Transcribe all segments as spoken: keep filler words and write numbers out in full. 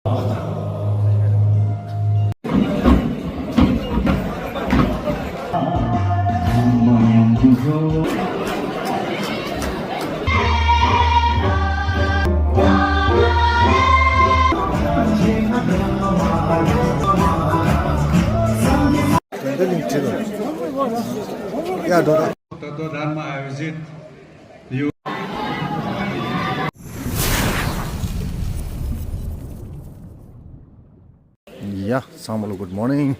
ད་ལྟ་རང་མ་ཨ་བི་ཇིད་ཡོད། ཡ། ཚང་མ་ལ་good morning།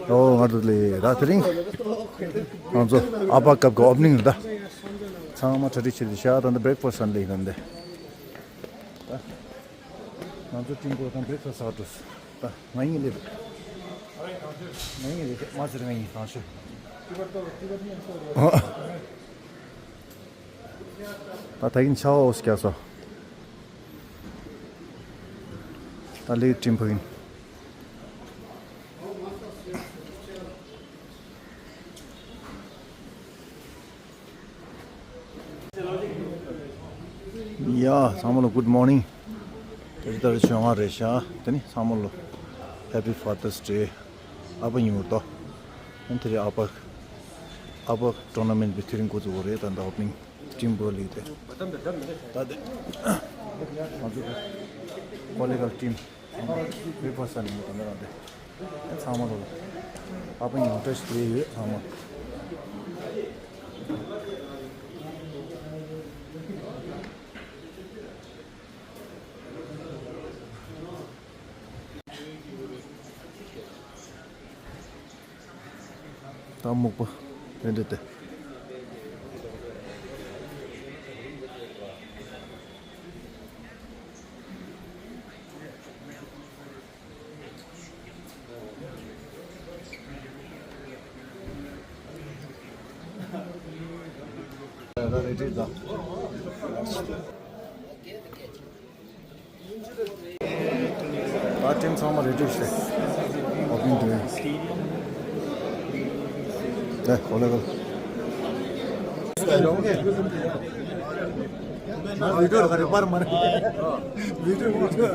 ཨོ། ང་ཚོ་ལས་ད་དེ་རིང་ང་ཚོ་ཨ་པ་ཀབ་ཀྱི་ཨོ་པ་ནིང་རེད་ད། ཚང་མ་གྲ་སྒྲིག་བྱེད་དུ་ཤག་ད་ལྟ་breakfast་ཟ་ལེ་ཡིན་ད། ད་ང་ཚོ་ཀྲིན་པོ་དང་breakfast་ཟ་འགྲོ། ད་ང་གཉིས་སླེབས། ང་གཉིས་སླེབས། མ་ཟེར། ང་གཉིས་གང་ཤོད། ད་ད་གིན་ཆ་འོ་སྐྱ་སོ། ད་ལེགས་ཀྲིན་པོ་ཡིན། ཡ། ཚང་མ་ལ་good morning། དེ་རིང་ད་རེས་བཅོ་ལྔ་རེད་ཤག་དེ་ནི་ཚང་མ་ལ་Happy Father's Day། ཨ་ཕ་ཉིན་མོ་ཏོ། ཨ་ནི་དེ་རིང་ཨ་ཕ་ཨ་ཕ་tournament་པའི་དེ་རིང་འགོ་བཙུགས་པ་རེད། ད་ད་ཨོ་པ་ནིང་ཀྲིན་པོ་ལི་དེ། ད་དེ་ང་ཚོ་ཀོ་ལི་གལ་ཊིམ་བི་ཕ་ས་ནས་མོ་ད་ནི་རང་དེ། ཚང་མ་ལོ། ཨ་ཕ་ཉིན་མོ་བཀྲ་ཤིས་བདེ་ལེགས་ཡོད་ཚང་མ། ད་སྨུག་པ་དེ་འདྲ་དེ། ད་ཊིམ་ཚང་མ་རེ་ཌི་བྱས། ཨོ་པ་ནིང་དུས། ད་ཨོ་ལེ་གལ། ང་བི་ཌིའོ་ལ་ག་རེ་པར་མ་རེད། བི་ཌིའོ་བི་ཌིའོ།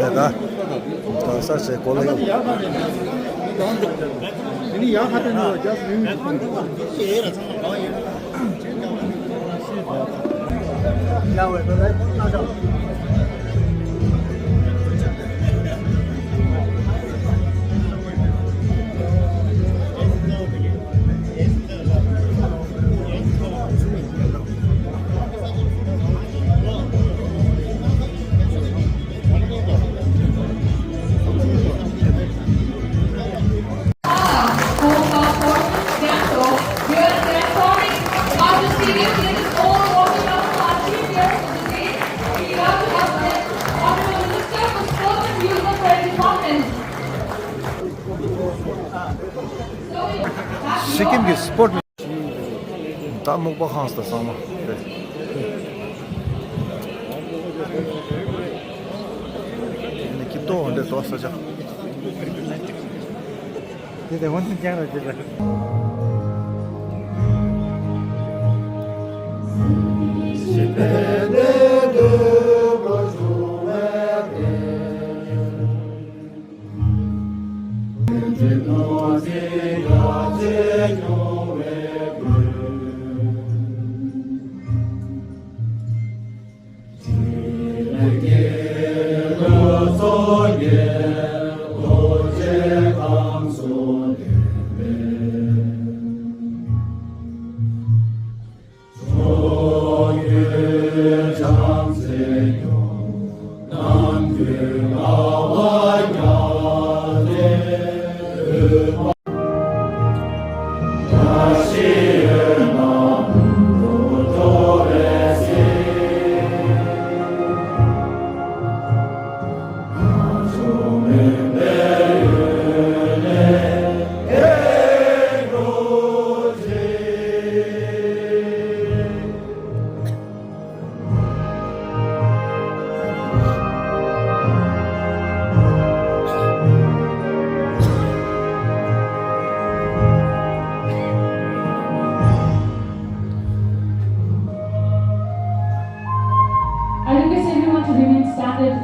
ཡ་ད། ད་ས་ཆའི་གོ་ལ་ཡོད། སི་ཀིམ་གྱི་སི་པོརྚ། ད་སྨུག་པ་ཁེངས་སོང་ཚང་མ། དེ་ནི་ཀི་ཏོ་འདི་ཏོ་ས་ཆ། དེ་དེ་ཝན་ཐན་ཅང་ར་ཅི་ར།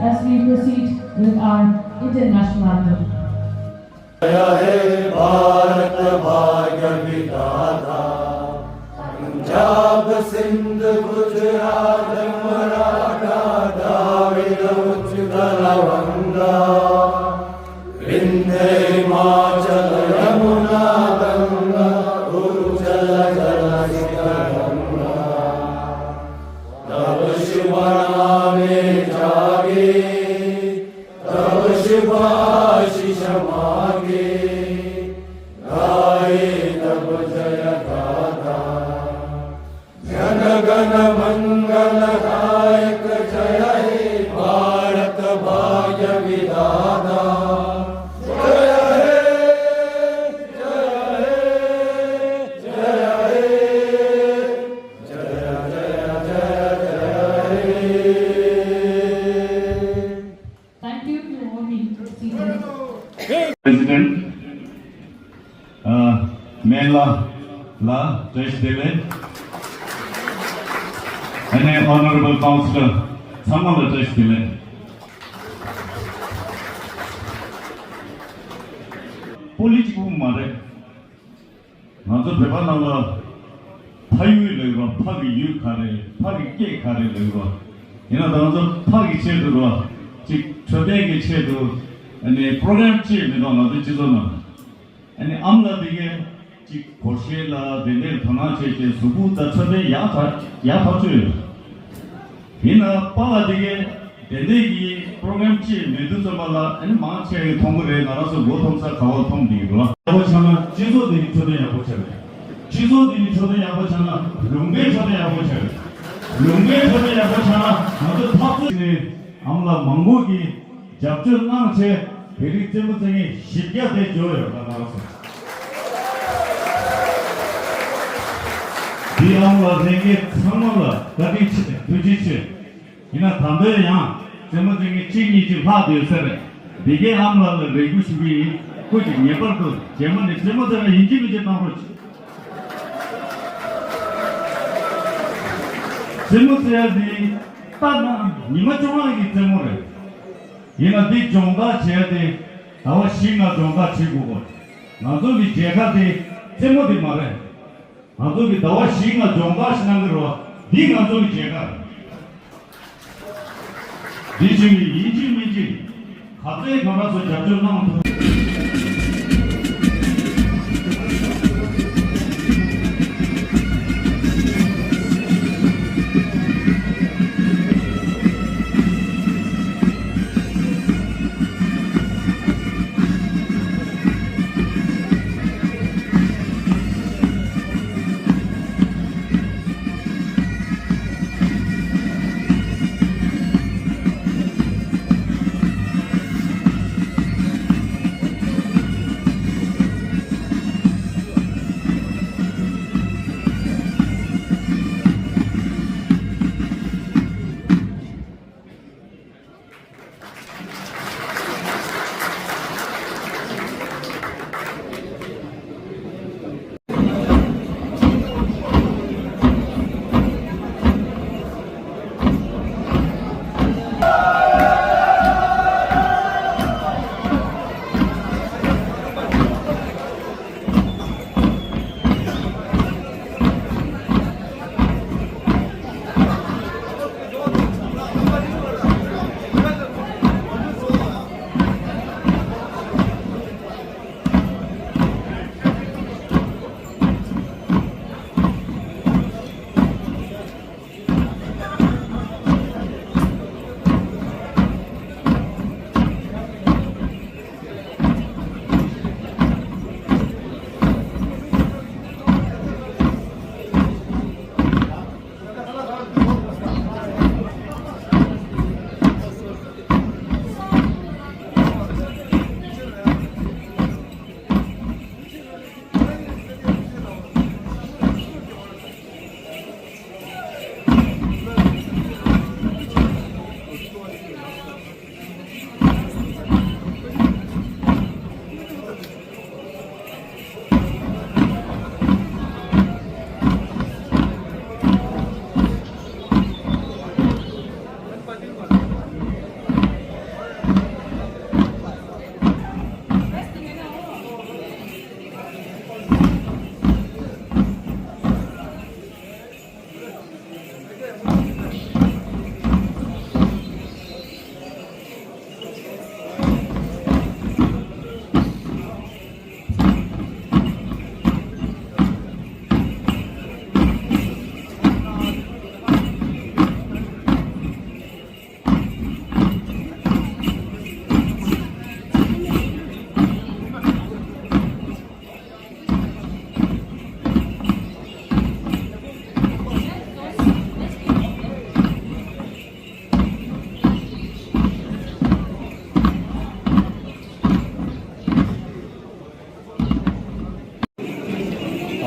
As we proceed with our Indian national anthem. जय हे भारत भाग्य विधाता, पंजाब सिंध गुजरात मराठा, द्राविड़ उत्कल गंगा, विंध्य हिमाचल यमुना गंगा, उज्जल जल सिंधु गंगा। तब शिव नामे जागे, तब शिव आशीष मांगे, गाए तब जय गाथा। जन गण मंगल दायक जय हे भारत भाग्य विधाता। जय हे, जय हे, जय हे। जय जय जय जय हे। Thank you to all the speakers. President, uh, Mela La, Tesh Dele, and then Honorable Councillor, Samala Tesh Dele. Political matter. ང་ཚོ་བོད་པ་རྣམས་ལ་ཕ་ཡུལ་ལབ་རོགས། ཕ་གི་ཡུལ་ག་རེ། ཕ་གི་སྐད་ག་རེ་ལབ་རོགས། ཡིན་ན་ད་ང་ཚོ་ཕ་གི་ཆེད་དུ་རོགས་ཅིག་འཕྲོད་བསྟེན་གྱི་ཆེད་དུ་ཨ་ནི་པྲོ་གྲམ་ཅིག་མི་འདུག་ང་ཚོ་སྤྱི་ཚོགས་ནང་ཨ་ནི་ཨ་མ་ལགས་དེ་གས་ཅིག་སྒོར་གཞས་ལ་དེ་འདྲའི་དོ་སྣང་བྱས་བྱས་གཟུགས་པོ་ད་འཕྲོད་བསྟེན་ཡག་ཐག་ཡག་ཐག་ཆོད་ཡོད། ཡིན་ན་པཱ་ལགས་དེ་གས་དེ་འདྲའི་གི་པྲོ་གྲམ་ཅིག་མེད་དུས་ཙམ་པ་ལ་ཨ་ནི་མང་ཆེ་གིས་མཐོང་གི་རེད། ང་རང་ཚོ་མགོ་འཐོམ་ས་ག་བ་འཐོམ་བསྡད་ཀྱི་འདུག་ཡག་པོ་ཆགས་ན་སྤྱི་ཚོགས་དེ་ནི་འཕྲོད་བསྟེན་ཡག་པོ་ཆགས་རེད། སྤྱི་ཚོགས་དེ་ནི་འཕྲོད་བསྟེན་ཡག་པོ་ཆགས་ན་ལུང་པའི་འཕྲོད་བསྟེན་ཡག་པོ་ཆགས་རེད། ལུང་པའི་འཕྲོད་བསྟེན་ཡག་པོ་ཆགས་ན་ང་ཚོ་འཐབ་རྩོད་ནས་ཨ་མ་ལགས་མང་པོ་གིས་རྒྱབ་སྐྱོར་གནང་བྱས་བོད་རིགས་རྩེད་མོ་རྩེ་མཁན་བཞི་བརྒྱ་དེ་འབྱོར་ཡོད་པ་ང་རང་ཚོ། འདི་ཨ་མ་ལགས་ལྷན་རྒྱས་ཚང་མ་ལ་བཀའ་དྲིན་ཆེ་ཐུགས་རྗེ་ཆེ། ཡིན་ན་ད་ལྟ་ཡང་རྩེད་མོ་རྩེ་མཁན་གཅིག་གཉིས་ཅིག་ལྷག་བསྡད་ས་རེད། འདི་གའི་ཨ་མ་ལགས་ལ་རེ་སྐུལ་ཞུ་གི་ཡིན། ཁོས་ཀྱིས་ངེས་པར་དུ་རྗེས་མ་ནས་རྩེད་མོ་རྩེ་བ་ཡིན་གཅིག་མིན་གཅིག་གནང་རོགས་གྱིས། རྩེད་མོ་རྩེ་ཡ་འདི་ལྟ་ན་ཉི་མ་བཅོ་ལྔ་གི་རྩེད་མོ་རེད། ཡིན་ན་འདི་སྦྱོང་བརྡར་བྱས་ཏེ་ཟླ་བ་བཞི་ལྔ་སྦྱོང་བརྡར་བྱེད་དགོས་པ། ང་ཚོ་གི་མཇལ་ཁ་དེ་རྩེད་མོ་དེ་མ་རེད། ང་ཚོ་གི་ཟླ་བ་བཞི་ལྔ་སྦྱོང་བརྡར་ཞིག་གནང་གི་རེད་བ། འདི་ང་ཚོ་གི་མཇལ་ཁ་རེད། འདི་བྱས་ནས་ཡིན་གཅིག་མིན་གཅིག་ག་ཚོད་ཁོ་རང་ཚོ་རྒྱབ་སྐྱོར་གནང་ཐུབ།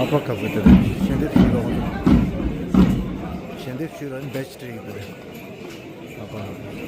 ཕ་ཁ་བུ་དེ་རེད། ཞལ་འདེབས་ཞུས་རོགས། ཞལ་འདེབས་ཞུས་རོགས། བེ་ཅི་སྤྲད་ཡོད་པ་རེད། ཨ་ཕ།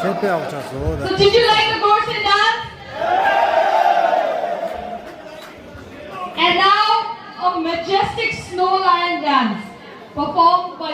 དེ་དཔེ་ཡག་པོ་ཆགས་སོང་། So, did you like the Gorshin dance? And now, a majestic snow lion dance performed by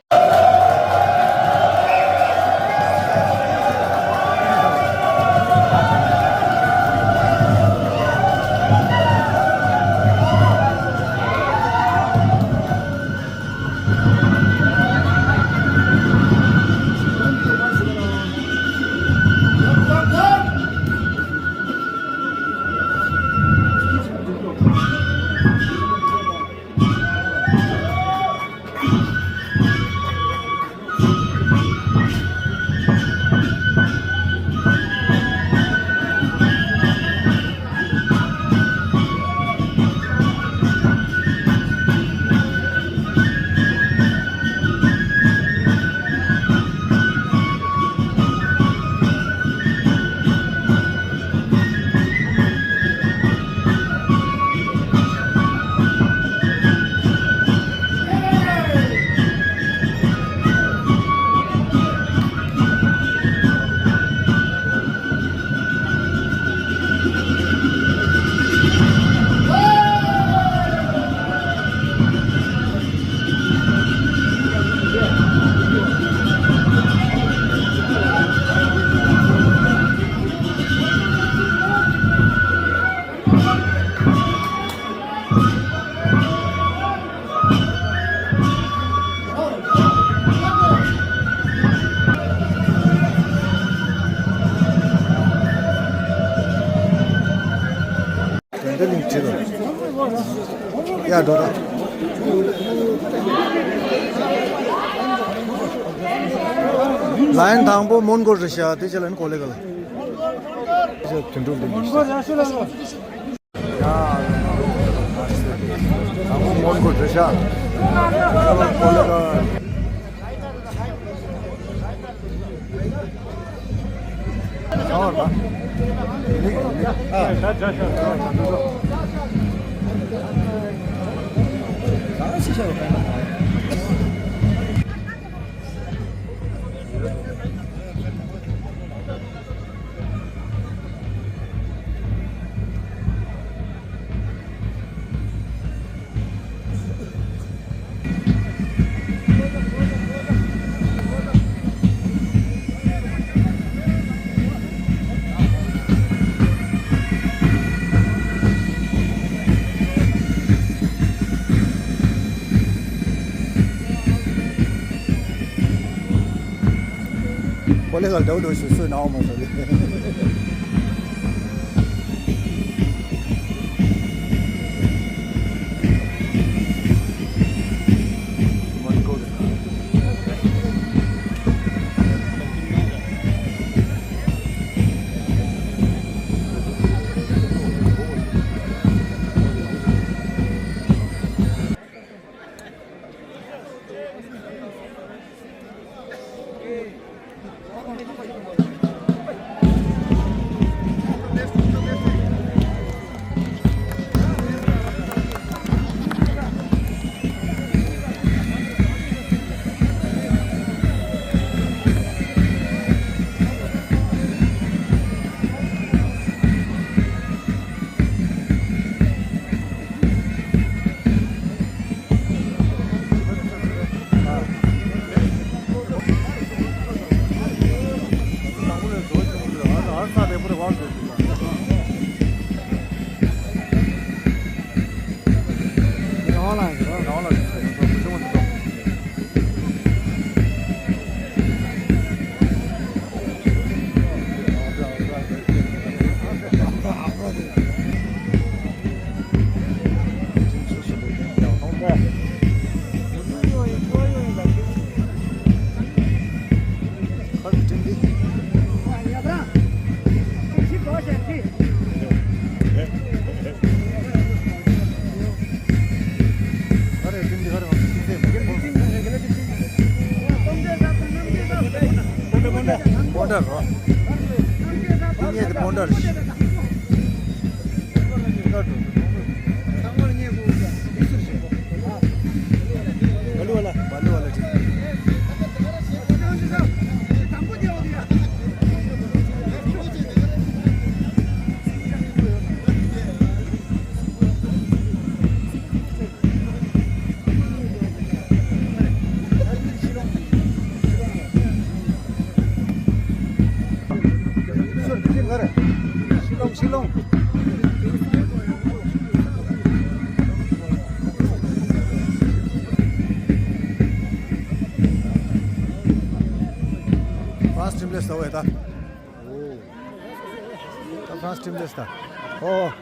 དོན་དེ་ལིང་བྲིས་དང་། ཡ་འགྲོ་དང་། ལའིན་དང་པོ་མོན་གྷོ་རེད་ཤག་དེ་ཅི་ལ་ནི་གོ་ལེ་ག་ལ། དོན་གྲུབ་ལིང་བྲིས། དང་པོ་མོན་གྷོ་རེད་ཤག་གོ་ལེ་ག། ཁོ་ལེ་ག་འདྲ་བོ་འདྲ་ཞིག་སུས་ནའོ་མ་ཟེར་ལེ། སྤོན་ཊ་རོ། ངས་དེ་སྤོན་ཊ་རེད། ཚང་མར་ངས་གོ་བ་ལ། བ་ལུ་བ་ལ། བ་ལུ་བ་ལ་ཅིག། ཕྱི་ལོང་། ཧྥ་རན་སི་ཊིམ་ལས་ད་འོས་ད། ད་ཧྥ་རན་སི་ཊིམ་ལས་ད། ཨོ།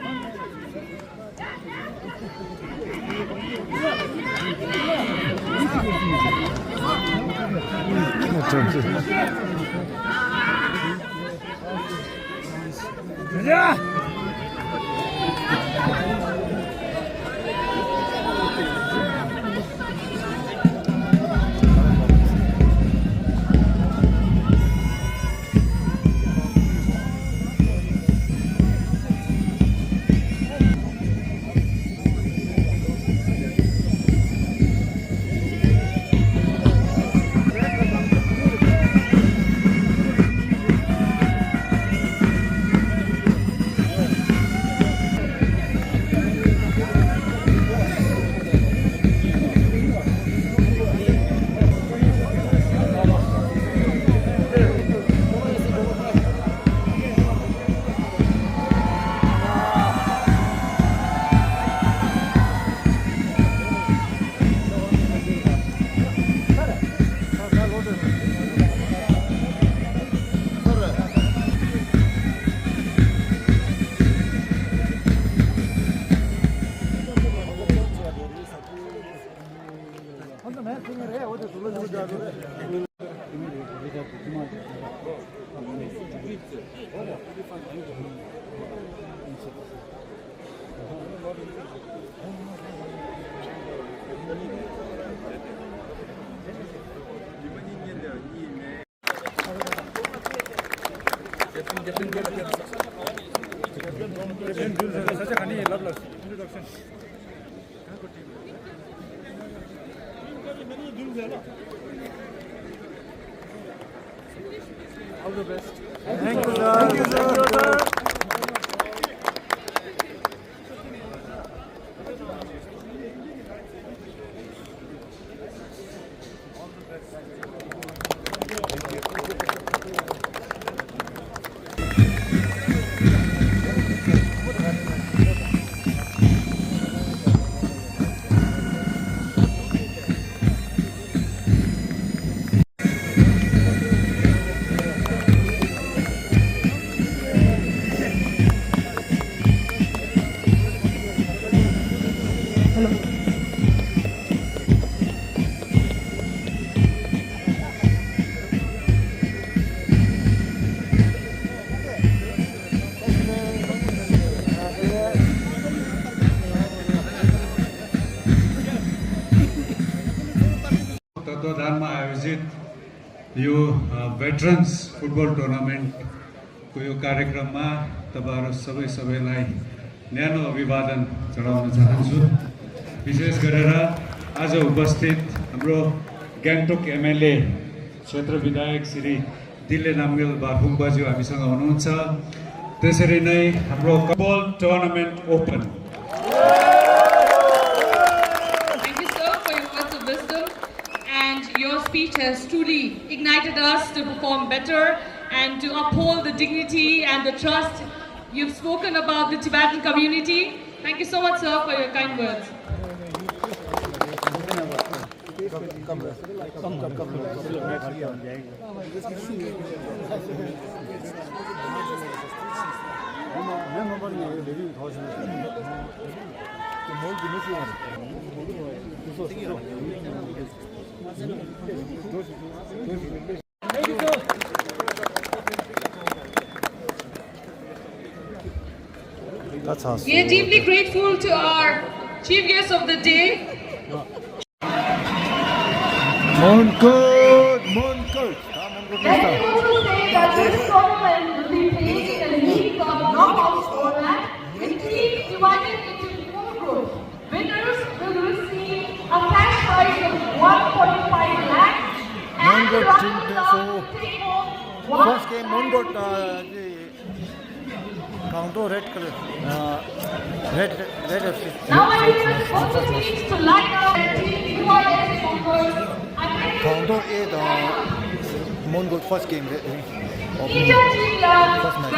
All the best. Thank you, sir. Thank you, sir. तत्वाधान में आयोजित यो, अ, veterans football टुर्नामेन्टको यो कार्यक्रममा तपाईँहरू सबै सबैलाई न्यानो अभिवादन जनाउन चाहन्छु। विशेष गरेर आज उपस्थित हाम्रो गान्तोक एमएलए क्षेत्र विधायक श्री दिल्ले नामगेल बारफुङ बाज्यू हामीसँग हुनुहुन्छ। त्यसरी नै हाम्रो football tournament open. Thank you, sir, for your words of wisdom. And your speech has truly ignited us to perform better and to uphold the dignity and the trust you've spoken about the Tibetan community. Thank you so much, sir, for your kind words. We are deeply grateful to our chief guest of the day. Mongkut, Mongkut. Let me also say that this tournament will be played in a league of knockout format, with teams divided into four groups. Winners will receive a cash prize of one point five lakhs and the runners-up will take home one lakh rupees. First game, Mongkut, uh, the Kangto red color, uh, red, red F C. Now I request both the teams to line up and team U I S Mongkut. Kangto A དང་Mongkut first game རེད། Opening first match.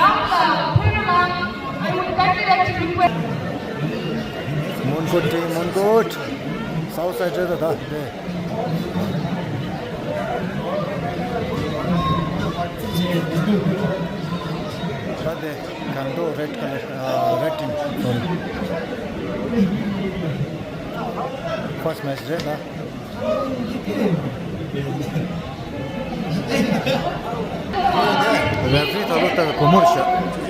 མོན་གྷོ་ཊིམ། མོན་གྷོ། སའུ་ཐ་སའེ་ཌི་རེད་ད། དེ། ད་དེ་གང་འདུག་རེཌ་ཁ་ལར། ཨ། རེཌ་ཊིམ། སོ་རི། ཕར་སི་མེ་ཆི་རེད་ད། རེ་ཕི་རི་ད་ལོ་ལྟར་བུ་མོ་རེད་ཤག